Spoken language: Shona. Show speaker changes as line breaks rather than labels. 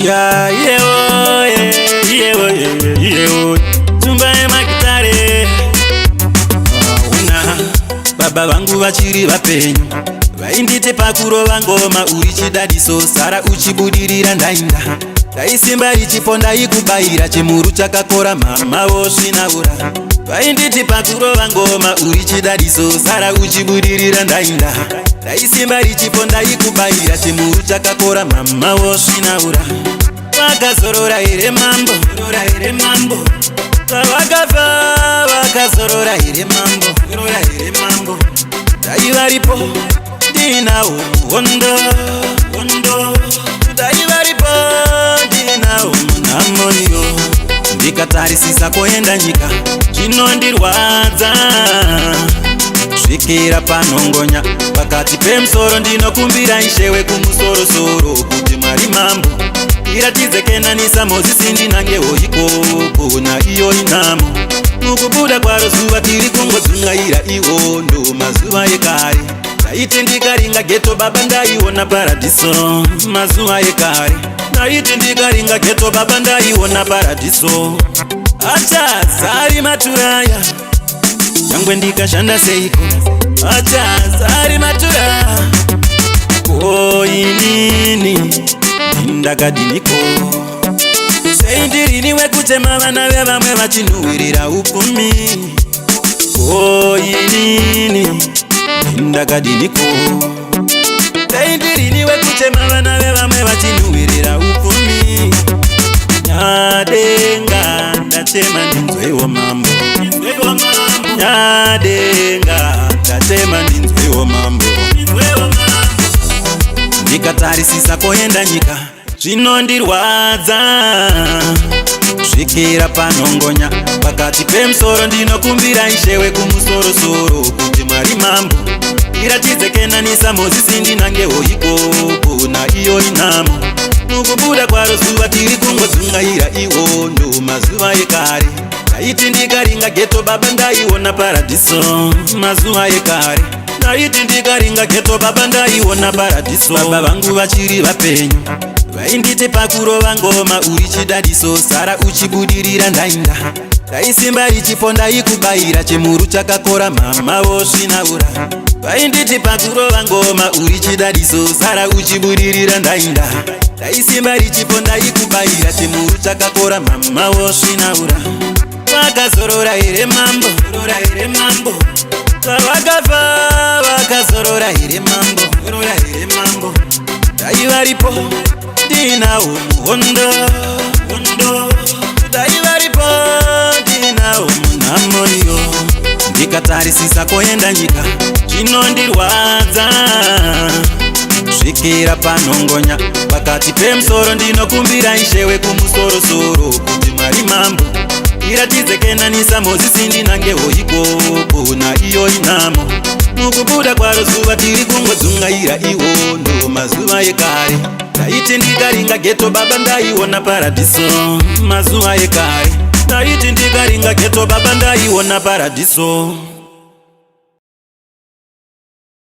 Ya iyewo iyewo iyewo Tumba yemagitare. Una baba vangu vachiri vapenyu, vainditi pakurova ngoma uri chidadiso, sara uchibudirira. Ndainda ndaisimba richipo, ndaikubayira chimuru chakakora, mama vosvinaura. Vainditi pakurova ngoma uri chidadiso, sara uchibudirira. Ndainda ndaisimba richipo, ndaikubayira chimuru chakakora, mama vosvinaura. Vakazorora here mambo? Zorora here mambo? Vakafa vakazorora here mambo? Zorora here mambo? Dai varipo ndinawo muhondo hondo, dai varipo ndinawo munhamoniyo. Ndikatarisisa koenda nyika, zvinondirwadza svikira panhongonya pakati pemusoro. Ndinokumbira Ishe wekumusorosoro kuti Mwari mambo iratidze kenanisa Mozisi, ndinangewo ikoko naiyo inhamo. Mukubuda kwaro zuva tiri kungodzungaira, iwondo mazuva ekare. Ndaiti ndikaringa ghetto baba, ndaiona paradhiso. Mazuva ekare, ndaiti ndikaringa ghetto baba, ndaiona paradhiso. Achazari maturaya, nyangwe ndikashanda seiko, achazari matura. Ko inini ndakadiniko? Sei ndirini wekuchema, vana vevamwe vachinhuhwirira upfumi? Ko inini ndakadiniko? Sei ndirini wekuchema, vana vevamwe vachinhuhwirira upfumi? Nyadenga, ndachema, ndinzwewo mambo. Nyadenga, ndachema, ndinzwewo mambo. Ndikatarisisa koenda nyika, zvinondirwadza svikira panhongonya pakati pemusoro. Ndinokumbira Ishe wekumusorosoro kuti Mwari mambo iratidze kenanisa Mozisi, ndinangewo ikoko naiyo inhamo. Mukubuda kwaro zuva tiri kungodzungaira, iwondo mazuva ekare. Ndaiti ndikaringa ghetto baba, ndaiona paradhiso. Mazuva ekare, ndaiti ndikaringa ghetto baba, ndaiona paradhiso. Baba vangu vachiri vapenyu, vainditi pakurova ngoma uri chidadiso, sara uchibudirira. Ndainda ndaisimba richipo, ndaikubayira chimuru chakakora, mama vosvinaura. Vainditi pakurova ngoma uri chidadiso, sara uchibudirira. Ndainda ndaisimba richipo, ndaikubayira chimuru chakakora, mama vosvinaura. Vakazorora here mambo? Zorora here mambo? Vakafa vakazorora here mambo? Zorora here mambo? Dai varipo ndinawo muhondo hondo, dai varipo ndinawo munhamoniyo. Ndikatarisisa koenda nyika, zvinondirwadza svikira panhongonya pakati pemusoro. Ndinokumbira Ishe wekumusorosoro kuti Mwari mambo iratidze kenanisa Mozisi, ndinangewo ikoko naiyo inhamo. Mukubuda kwaro zuva tiri kungodzungaira, iwondo mazuva ekare. Ndaiti ndikaringa ghetto baba, ndaiona paradhiso. Mazuva ekare, ndaiti ndikaringa ghetto baba, ndaiona paradhiso.